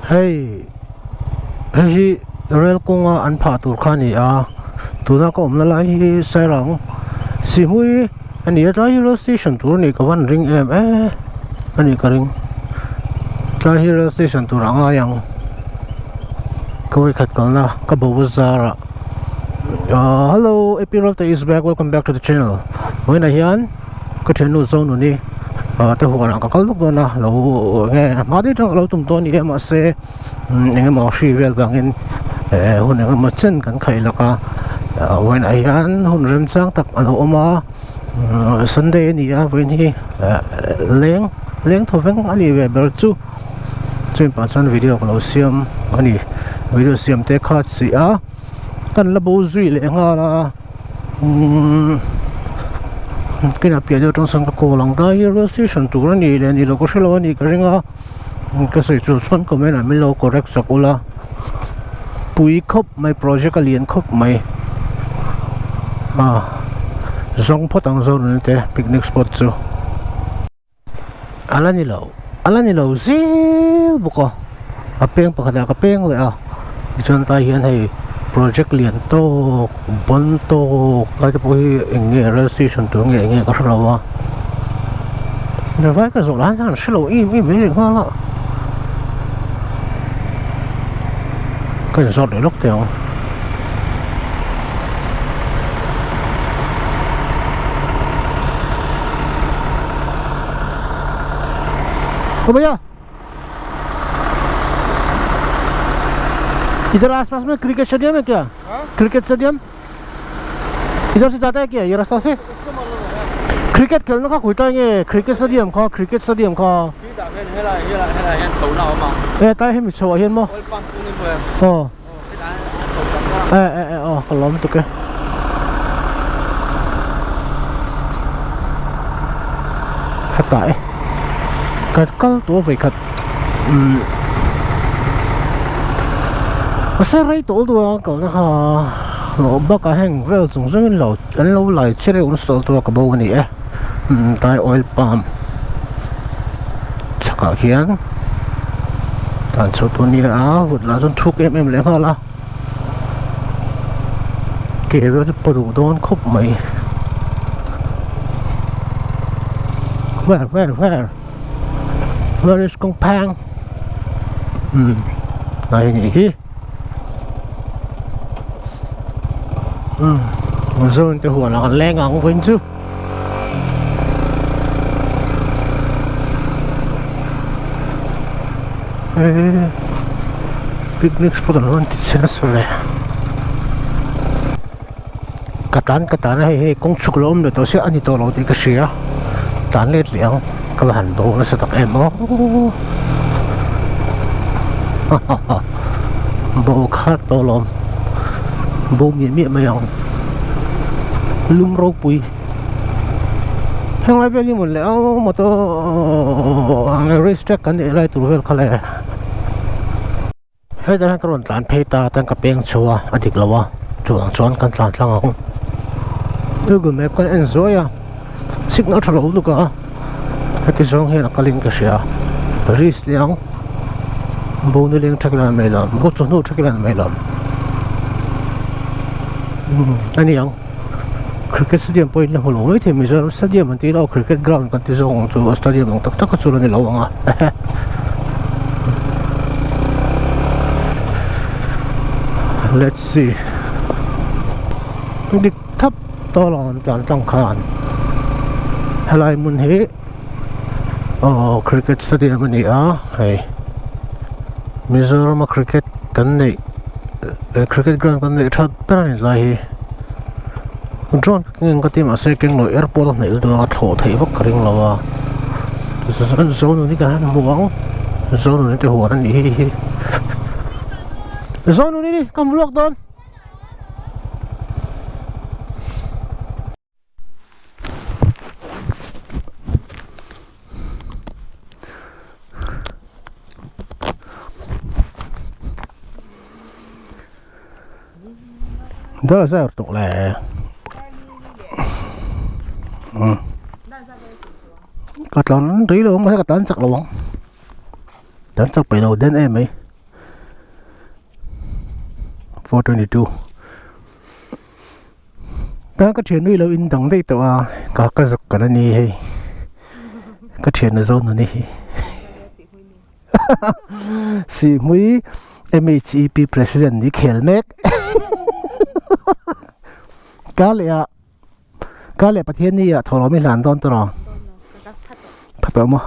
Hei hei hi rail kawnga an phah tur kha a ni a tuna ka awmna lai hi Sairang Sihhmui a ni a tlai hi rail station tur a nih ka van ring em em a nih ka ring tlai hi rail station tur a ngai ang ka vawikhat kalna ka bo zarah ahh hello A P Ralte is back welcome back to the channel vawiinah hian. Ka thiannu Zonuni ah te huanah ka kal vak dawn a lo enge hma daih atang ka lo tum dawn a ni a mahse eng emaw hri vel vangin eh hun eng emaw chen kan khaih lak a ah vawiinah hian hun remchang tak a lo awm a sunday a ni a vawiin hi eh leng leng thaw veng a nih ve ber chu chumi pah chuan video ka lo siam a ni video siam te kha chi a kan la bo zui leh nghal a. Umm kinah piah deuh atang sawn ka call ang ta hi rail station tur a nih leh ni loh ka hrelo a nih ka ring a ka sawi chu chuan comment ah min lo correct sak ula pui khawp mai project a lian khawp mai ah zawng phawt ang zawng reng te picnic spot chu. A la ni lo a la ni lo zel bawk a a peng pakhat ah ka peng leh a tichuan tlai hian hei project lian tawk bawn tawk lai te pawh hi eng nge rail station tur nge eng nge ka hre lo a vai ka zawh lai hian an hre lo em em mai leh nghal a ka inzawt leh lawk teh ang. ओ भैया इधर आसपास में cricket stadium है क्या हा? Cricket stadium इधर से जाता है क्या ये रास्ता से क्रिकेट खेलने का खुलता है क्रिकेट स्टेडियम का क्रिकेट स्टेडियम का e tai hemi chho ah hian maw aw e e e aw ka lawm tuk e hetah e ka kal tawh a vawikhat umm mahse rei tawh lutuk a kalna kha hlawh bakah heng vel chung zawngin lo an lo lai che reuh nasa tawh lutuk a ka bo a ni e umm tai oil palm chhakah khian tan chho tur nia a vut lah chuan thuk em em leh nghal a ke vel chu pa duh dawn khawp mai where where where where is kawng pheng umm hnai nih hi umm zone te huan ah kan leng ang vawiin chu. Picnic spot an rawn ti chhe nasa ve ka tan ka tan a hei hei kawng chhuk lo awm leh tawh se a ni tawh lo tih ka hria tan let leh ang ka va han bo nasa tak em aw ha ha ha bo khat tawh alawm bo miah miah mai ang lum ropui. Henglai vel hi mawn leh a motor race track kan neih lai tur vel kha le hetah hian ka rawn tlan phei ta chuan ka peng chho a a dik lo a chuvang chuan kan tlan tlang ang google map kan en zuai a signal tha lo lutuk a heti zawng hian a kal in ka hria risk leh ang bo ni leng thak ila mai lo bo chawhnu thak ila mai lo a ni ang. Cricket stadium pawhin la hmu lo mai thei Mizoram stadium an tih ilo cricket ground kan ti zawk ang chu stadium ang tak tak kha chu la ni lo ang a ehe let's see dik thap tawh lo an tlan tlang khan helai hmun hi aw cricket stadium a ni a hei Mizoram a cricket kan neih cricket ground kan neih that ber a ni tlai hi drone ka keng ang ka ti mahse keng lo airport a hnaih lutuk a thlawh theih vak ka ring lo a zonuni kan han hmu ang zonuni te huan a nih hi hi zonuni ka hmu lawk dawn. Đó là sao tục lệ ừ. Ka tlan rih lo ang mahse ka tlan chak lo ang tlan chak peih lo den em mai. 422 Ta ka thian nui lo in dang daih tawh a ka ka zuk kan a ni hei ka thian na zawn a ni hi Sihmui MHEP president ni khel mek ka leh ah ka leh Pathian ni ah thawhlawm i hlan dawn tawh rawh pha tawh maw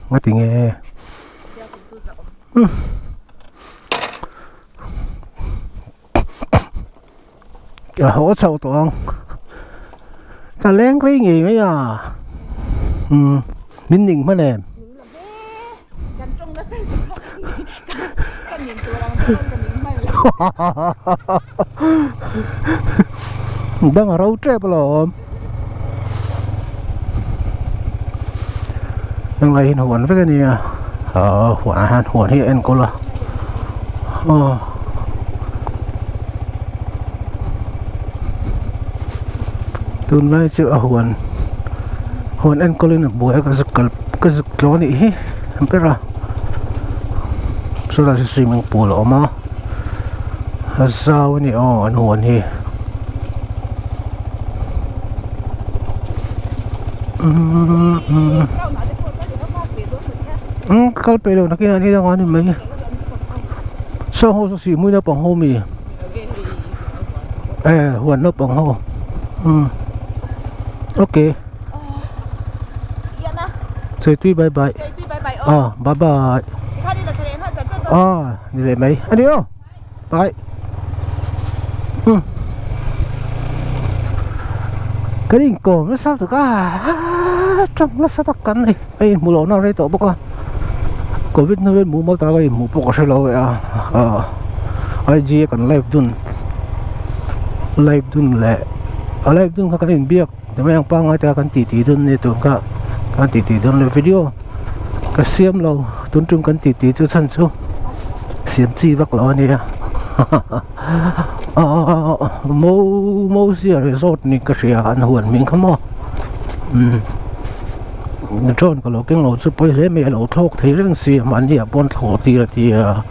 nga ti nge Ka haw chho tawh ang ka leng rei ngei mai a umm min ning hman em dang a ro tep alawm heng lai hi huan vek a nia ah huan ah hian huan hi a enkawl a aw. Tunlai chu a huan huan enkawl in a buai a ka zuk kal ka zuk tlaw anih hi a ber a chulai chu swimming pool a awm a a zau a ni aw an huan hi umm kal peih lo nakin ah ni dangah a ni mai. Saw ho saw sihmui naupang ho mi e huan naupang ho umm ok Chaitui bye bye ah bye bye ah ni leh mai a ni aw bye umm kan inkawm nasa tuk a tang nasa tak kan ni. A inhmuh lohna a rei tawh bawk a covid hnu hian mumal taka inhmuh pawh ka hre lo e a ah IG a kan live dun live dun leh a live dun kha kan inbiak ti mai ang pangngai te kha kan titi dun ania tun kha kan titi dun leh video ka siam lo tun tum kan titi chu chhan chu siam chi vak lo ania ah mo mosia resort ni ka hria an huan hming kha maw umm. Drone ka lo keng lo chu pawi hle mai a lo thlawk thei reng si a mahni ah pawn thlawh tir a ti a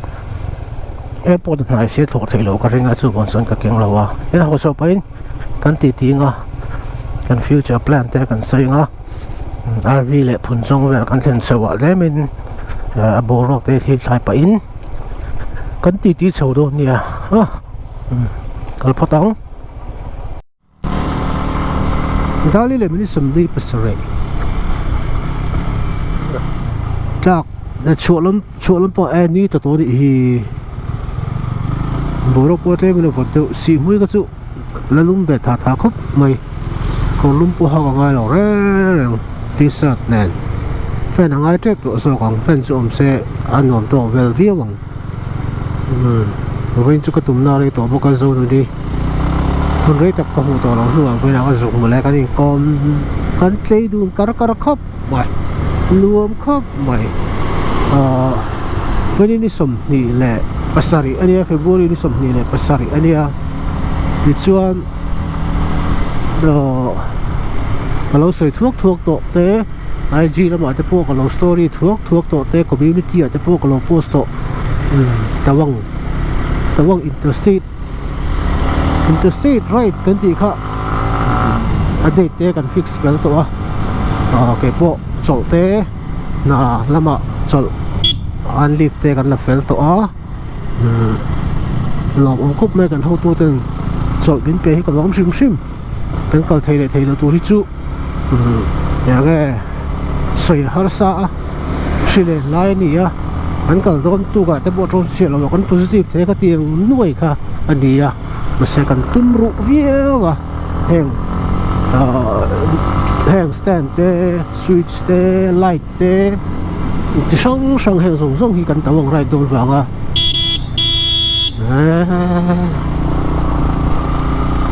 airport a hnai se thlawh theih loh ka ring a chuvang chuan ka keng lo a tin a haw chhoh pahin kan titi ang a kan future plan te kan sawi ang a rv leh phun zawng vel kan thlen chhoh ah tlemin a boruak te hi thlai pahin kan titi chho dawn nia kal phawt ang. Dali leh minute 47 tlak chhuah lam chhuah lam pawh e ni ta tawh anih hi boruak pawh tlem in a vawt deuh sihhmui kha chu la lum ve tha tha khawp mai kawr lum pawh hak a ngai lo reng reng t-shirt nen fan a ngai tep tawh zawk ang fan chu awm se a nuam tawk vel viau ang. Umm vawiin chu ka tumna a rei tawh bawk a Zonuni hun rei tak ka hmuh tawh loh hnuah vawiinah ka zuk mawlh e kan inkawm kan tlei dun kar kar khawp mai nuam khawp mai ahh vawiin ni 27 a nia February ni 27 a nia tichuan ahh ka lo sawi thuak thuak tawh te. IG lamah te pawh ka lo story thuak thuak tawh te community ah te pawh ka lo post tawh umm tawang tawang interstate interstate ride kan tih kha a date te kan fix fel tawh a ah keipawh chawlh te hna lamah chawlh an leave te kan la fel tawh a umm lawmawm khawp mai kan hotu ten chawlh min pe hi ka lawm hrim hrim. Kan kal thei leh thei lo tur hi chu eng nge sawi harsa a hri len lai a ni a an kal dawn tuk ah te pawh tawn chhiah lo kan positive thei kha tiang nuai kha a ni a mahse kan tum ruh viau a heng ahh heng stand te switch te light te chi hrang hrang heng zawng zawng hi kan tam ang ride dawn vang a eeee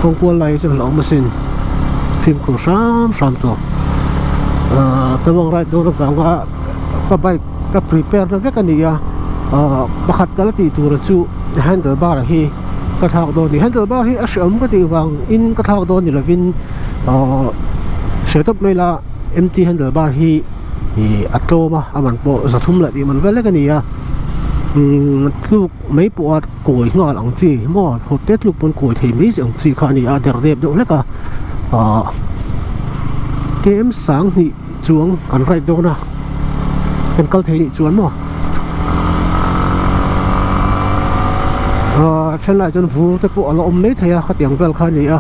kawng kual lai hi chu hlauhawm asin fimkhur hram hram tur ahh tam ang ride dawn avanga ka bike ka prepare na vek a ni a ahh pakhat ka la tih tur chu handle bar hi ka thlak dawn a ni handle bar hi a hreawm ka tih vang in ka thlak dawn ni lovin ahh hre tawp mai la. Empty handle bar hi ih a tlawm a a man pawh zathum leh tih man vel vek a ni a. Umm tluk mai pawha kawi nghal ang chi maw hawt te tluk pawn kawi thei mai ang chi kha a ni a der dep deuh hlek a ahh km sanghnih chuang kan ride dawn a kan kal thei nih chuan maw ahh then lai chuan vur te pawh a la awm mai thei a khatiang vel kha a ni a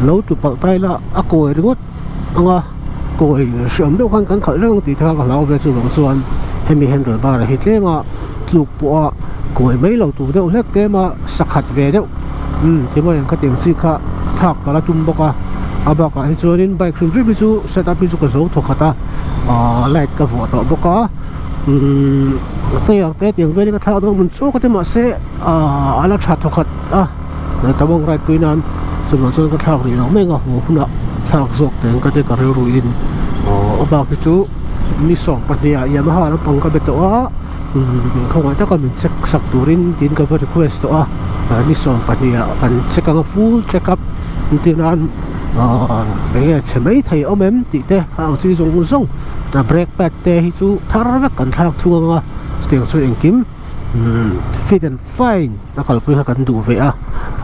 lo tlu palh ta ila a kawi ringawt ang a. Kawi hriam deuh khan kan khalh reng ang tih te kha ka hlau ve chuvang chuan hemi handle bar hi tlema tluk pawha kawi mai lo tur deuh hlek tlema sakhat ve deuh umm ti mai ang khatiang chi kha thlak ka la tum bawk a a bakah hi chuanin bike hrim hrim hi chu set up hi chu ka zo thaw khat a ahh light ka vuah tawh bawk a umm tyre te tiang velin ka thlak dawn hmun chu ka ti mahse ahh a la tha thaw khat a. Tawng ride pui nan chuvang chuan ka thlak rih lo mai ang a haw hunah thlak zawk teng ka ti ka rilru in aw a bak hi chu ni 12 ah Yamaha lampang ka be tawh a umm khawngaih taka min check sak turin tiin ka va request tawh a ni 12 ah kan check ang a full check up entir nan aw eng nge chhe mai thei awm em tih te a ang chi zawng zawng a brake pad te hi chu thar vek kan thlak thung ang a chutiang chu engkim umm fit and fine a kalpui kha kan duh ve a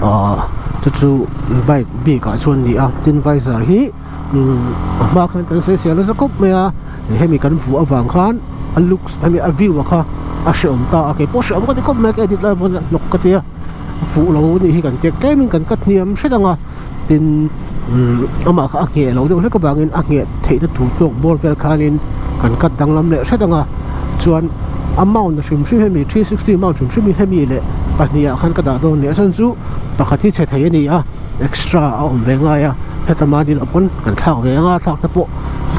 ahh chu chu bike bik ah chuan a ni a tin visor hi umm a hma khan kan sawi sial nasa khawp mai a hemi kan vuah avang khan a looks hemi a view a kha a hrehawm ta a keipawh hrehawm ka ti khawp mai a ka edit lai pawn hnawk ka ti a fuh lo anih hi kan tia tlemin kan cut hniam hret ang a tin umm amah kha a ngheh lo deuh hlek avangin a ngheh theihna tur tawk bawr vel khanin kan cut danglam leh hret ang a chuan a mount hrim hrim hemi 360 mount hrim hrim hi hemi leh pahnih ah khan ka dah dawn a ni a chhan chu pakhat hi chhe thei a ni a extra a awm ve ngai a heta mahni loh pawn kan thlak ve ang a thlak te pawh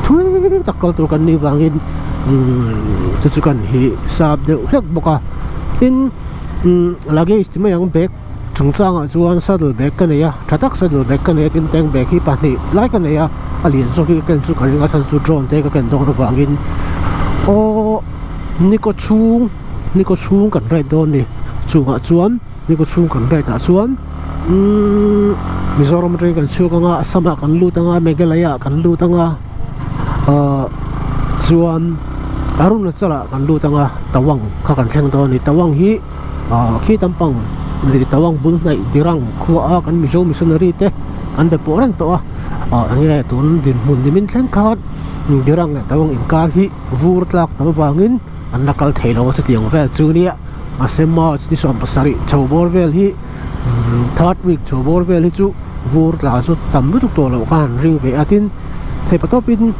thui tak kal tur kan nih vangin umm chu chu kan hi sap deuh hlek bawk a tin umm luggage ti mai ang bag. Chungchangah chuan saddle bag ka nei a, tha tak saddle bag ka nei a tin tank bag hi pahnih lai ka nei a, a lian zawk hi ka ken chu ka ring a chhan chu drone te ka ken dawn avangin aw ni kaw chhung ni kaw chhung kan ride dawn a ni chungah chuan ni kaw chhung kan ride ah chuan umm Mizoram atangin kan chhuak ang a Assam ah kan lut ang a Meghalaya ah kan lut ang a ahh chuan Arunachal ah kan lut ang a Tawang kha kan thleng dawn a ni Tawang hi. Ahh khi tampang lei tawang bul hnaih dirang khua a kan Mizo missionary te an be pawh reng tawh a ah enge tun dinhmun ni min thleng khan dirang leh tawang inkar hi vur tlak tam vangin an la kal thei lo a chutiang vel chu nia mahse March ni 17 chho bawr vel hi third week chho bawr vel hi chu vur tla chu tam lutuk tawh loh khan ring ve a tin theihpatawpin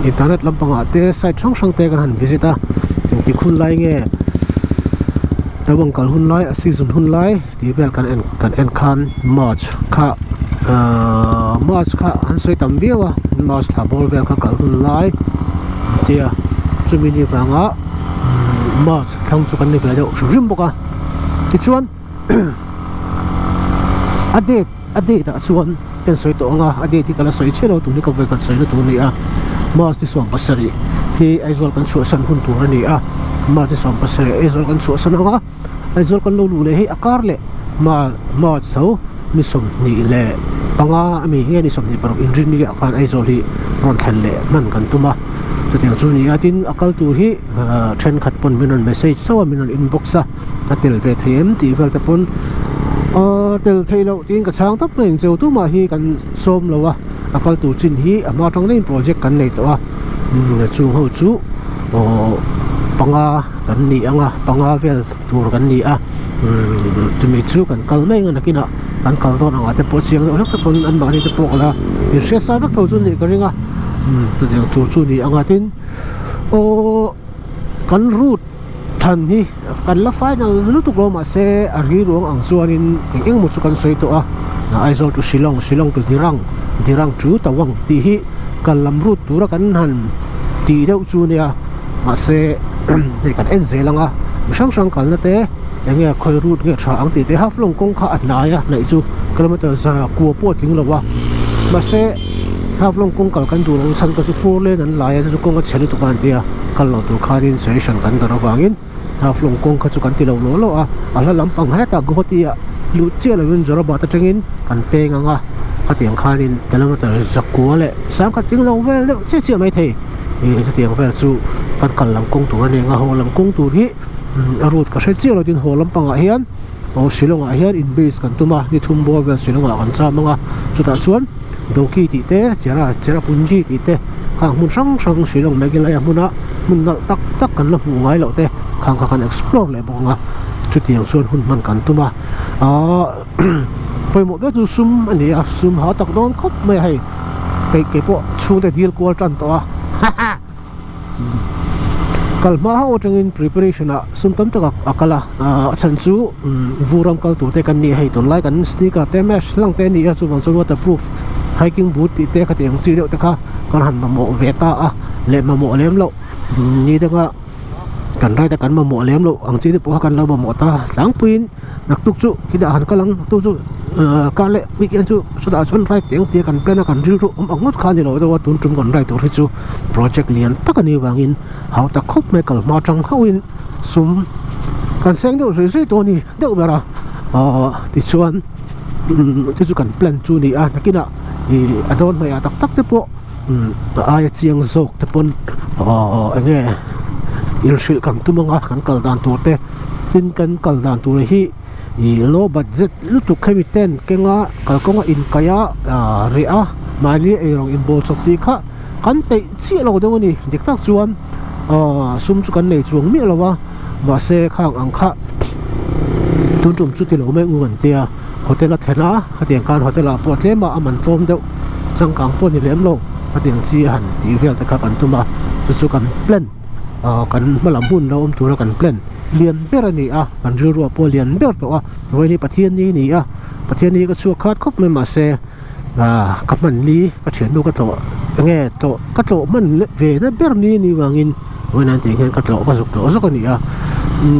internet lampangah te site hrang hrang te kan han visit a engtik hun lai nge naupang kal hun lai a season hun lai tih vel kan en kan en khan march kha ahh march kha an sawi tam viau a march thla bawr vel kha kal hun lai an tia chumi ni vanga march thlang chu kan ni ve deuh hrim hrim bawk a tichuan a date. A date ah chuan ka sawi tawh ang a, a date hi ka la sawi chiah lo tur hi ka vawi khat sawina tur a ni a, March ni 17 hi Aizawl kan chhuahsan hun tur a ni a, March ni 17 Aizawl kan chhuahsan ang a, Aizawl kan lo luh leh hi a kar leh March tho ni 25 a mi nge ni 26 inrinni ah khan Aizawl hi rawn thlen leh hman kan tum a, chutiang chu a ni a, tin a kal tur hi thenkhat pawn min rawn message chauh a, min rawn inbox a. A tel ve thei em tih vel te pawn aw tel theih loh tiin ka chhang tawp mai ang cheu tumah hi kan sawm lo a a kal tur chin hi a hma atang daihin project kan nei tawh a umm chung ho chu aw panga kan ni ang a panga vel tur kan ni a umm chumi chu kan kal mai ang a nakinah kan kal dawn angah te pawh chiang deuh hlek te pawn an mahni te pawh ka la inhriat sa vek tho chu nih ka ring a umm chutiang tur chu ni ang a tin aw kan route. Than hi kan la final lutuk lo mahse a ri ruang ang chuanin eng eng emaw chu kan sawi tawh a, Aizawl to Shillong, Shillong to Dirang, Dirang to Tawang tih hi kal lam rut tura kan han tih deuh chu nia mahse hei kan en zel ang a, mi hrang hrang kalna te eng nge khawi rut nge tha ang tih te Haflong kawng kha a hnai a hnaih chu kilometer za kua pawh a tling lo a mahse. Haflong kawng kal kan duh loh chhan ka chu four lane an lai a chu chu kawng a chhe lutuk a an tia kal loh tur khanin suggestion kan dawrh avangin Haflong kawng kha chu kan ti lo lawh lawh a a hla lampang hetah Guwahati ah luh chiah lovin Jorabat atangin kan peng ang a khatiang khanin kilometer zakua leh sangkhat tling lo vel deuh chiah chiah maithei ih chutiang vel chu kan kal lam kawng tur a ni ang a haw lam kawng tur hi. A route ka hre chiah lo tin haw lampangah hian aw Shillong ah hian in base kan tum a ni thum bawr vel Shillong ah kan cham ang a chutah chuan Dawki tih te Chera Cherrapunji tih te khang hmun hrang hrang Shillong Meghalaya hmuna hmun nalh tak tak kan la hmuh ngai loh te khang kha kan explore leh bawk ang a chutiang chuan hun hman kan tum a ahh pawimawh ber chu sum a ni a sum hau tak dawn khawp mai a hei kei kei pawh chhungte dil kual tan tawh a haha. Kal hma ho atangin preparation ah sum tam tak a kal a a chhan chu vur ram kal tur te kan ni a hei tunlai kan sneaker te mesh hlang te a ni a chuvang chuan waterproof hiking boot tih te khati ang chi deuh te kha kan han mamawh ve ta a leh mamawh lem loh ni danga kan ride a kan mamawh lem loh ang chi te pawh kha kan lo mamawh ta tlangpuiin. Naktuk chu khidah han kal ang naktuk chu ahh kar leh weekend chu chutah chuan ride teh ang tia kan plan a kan rilru awm ang ngawt kha a ni lo deuh a tun tum kan ride tur hi chu project lian tak a nih vangin hau tak khawp mai kal hma tang hauhin sum kan seng deuh zui zui tawh a ni deuh ber a ahh tichuan umm chu chu kan plan chu a ni a nakinah ih a dawn hnaih ah tak tak te pawh umm a aia chiang zawk te pawn ahh eng nge inhrilh kan tum ang a kan kal dan tur te. Tin kan kal dan tur hi ih low budget lutuk hemi ten kenga kalkawnga inkaih a ah reh a mahni eirawng inbawl chawp tih kha kan peih chiah lo deuh a ni dik tak chuan ah sum chu kan nei chuang miah lo a mahse khang ang kha tun tum chu ti lo mai ngu an tia hotel a thlen a hetiang khan hotel ah pawh tlem a a man tlawm deuh changkang pawh ni lem lo hetiang chi a han tih vel te kha kan tum a chu chu kan plan. ah kan hma lam hun lo awm tura kan plan lian ber a ni a kan rilruah pawh lian ber tawh a vawiin hi Pathian ni a ni a Pathian ni ka chhuak khat khawp mai mahse ah ka hman ni ka thiannu ka tlawh enge tlawh ka tlawh hman ve na ber ni a nih vangin vawiin an tih hian ka tlawh ka zuk tlawh zawk a ni a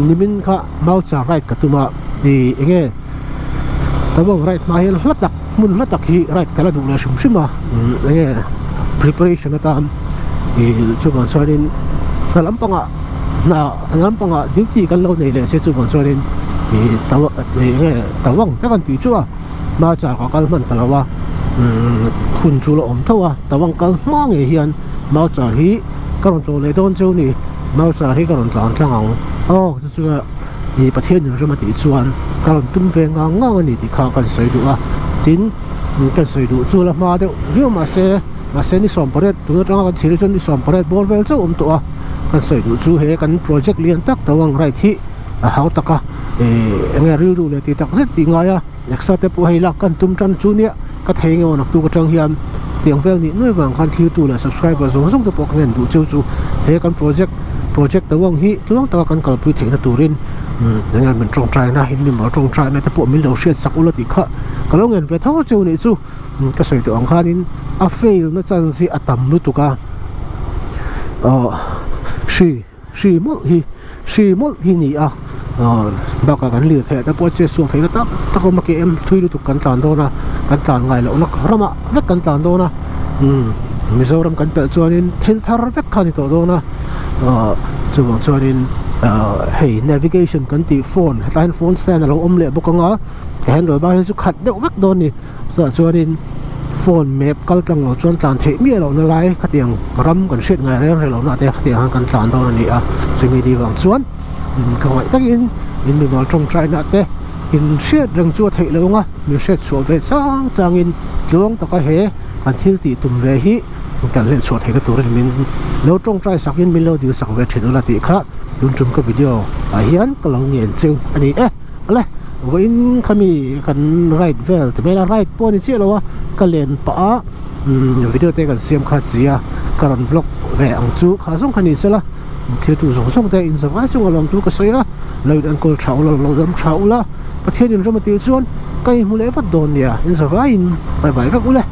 nimin kha mauchar ride ka tum a ih enge tawng ride hma hian hla tak hmun hla tak hi ride ka la duh leh hrim hrim a enge preparation atan ih chuvang chuanin hna lampangah hna lampangah duty kan lo nei leh se chuvang chuanin ih tau enge tawng te kan tih chu a hma char ka kal hman ta lo a hun chu la awm tho a tawng kal hma ngei hian mau char hi ka rawn tlawh leh dawn cheu ni mau char hi ka rawn tlan tlang ang aw chu chu. Ih Pathian in rem a tih chuan ka rawn tum ve ngang ngang a ni tih kha kan sawi duh a, tin kan sawi duh chu la hma deuh viau mahse mahse ni 18 tun atanga kan chhir hi chuan ni 18 bawr vel chauh awm tawh a, kan sawi duh chu he kan project lian tak tho ang ride hi a hau tak a, ih eng nge rilru leh tih tak zet tih ngai a. Nexa te pawh hei lak kan tum tan chu nia ka thei nge aw naktuk atang hian tiang vel nih nuai vang khan thiltu leh subscriber zawng zawng te pawh ka ngen duh cheu chu he kan project project lo ang hi tluang taka kan kalpui theihna turin eng nge min tawngtai na in mimal tawngtai na te pawh min lo hriat sak ula tih kha ka lo ngen ve tho cheu nih chu ka sawi tawh ang khanin a fail na chance hi a tam lutuk a aw hri. Hri mawlh hi hri mawlh hi ni a ahh bakah kan lirthei ah te pawh chet chhuak theihna tak tak a awm a km thui lutuk kan tlan dawn a kan tlan ngai lohna ramah vek kan tlan dawn a umm Mizoram kan pelh chuanin thil thar vek kha a ni tawh dawn a ahh chuvang chuanin ahh hei navigation kan tih phone hetlai hian phone stand a lo awm leh bawk ang a handle bar hi chu khat deuh vek dawn a ni. Chutah chuanin phone map kal tlang lo chuan tlan theih miah lohna lai khatiang ram kan hriat ngai reng reng lohna te khatiang khan kan tlan dawn a ni a chumi ni vang chuan ka ngaih takin in mimal tawngtaina te in hriat reng chu a theih loh ang a min hriat chhuah ve chang changin tluang taka he kan thil tih tum ve hi kan hlen chhuah theihna turin min lo tawngtai sakin min lo dil sak ve thin ula tih kha tun tum ka video ah hian ka lo ngen cheu a ni e. Ale vawiin khami kan ride vel ti mai la ride pawh a ni chiah lo a ka len pah a umm video te kan siam kha chi a ka rawn vlog ve ang chu kha zawng kha ni sela thil tu zawng zawng te in zavai chunga lawm tur ka sawi a lo in enkawl tha ula lo dam tha ula Pathian in ram a tih chuan ka inhmu leh vat dawn nia in zavaiin bye bye vek ule.